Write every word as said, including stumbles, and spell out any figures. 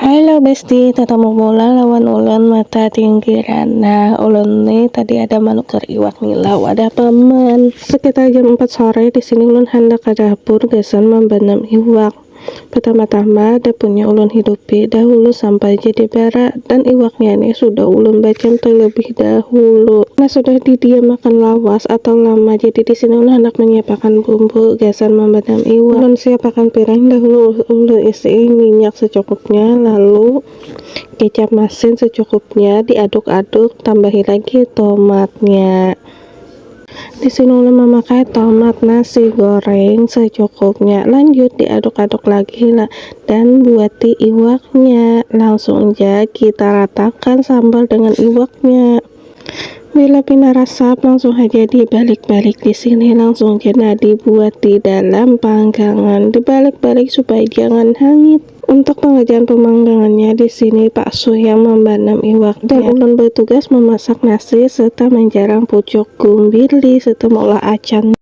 Halo bestie, tatamu pulang lawan ulun mata tinggiran. Nah, ulun ni tadi ada manukar iwak nila wadah paman. Sekitar jam empat sore di sini ulun handak ke dapur gasan mambanam iwak. Pertama-tama dapurnya ulun hidupi dahulu sampai jadi bara dan iwaknya ni sudah ulun bacam terlebih dahulu. Nah, sudah didiamakan lawas atau lama, jadi di sini ulun handak menyiapakan bumbu gasan mambanam iwak. Ulun siapakan piring dahulu, ulun isi minyak secukupnya, lalu kecap masin secukupnya, diaduk-aduk, tambahi lagi tomatnya. Di sini ulun memakai tomat nasi goreng secukupnya. Lanjut diaduk-aduk lagi lah dan buati iwaknya. Langsung aja kita ratakan sambal dengan iwaknya. Bila pina rasap langsung aja dibalik-balik di sini, langsung aja nah dibuat di dalam panggangan, dibalik-balik supaya jangan hangit. Untuk pengerjaan pemanggangannya di sini Pak Su yang membanam iwak dan ulun bertugas memasak nasi serta menjarang pucuk gumbili serta maulah acan.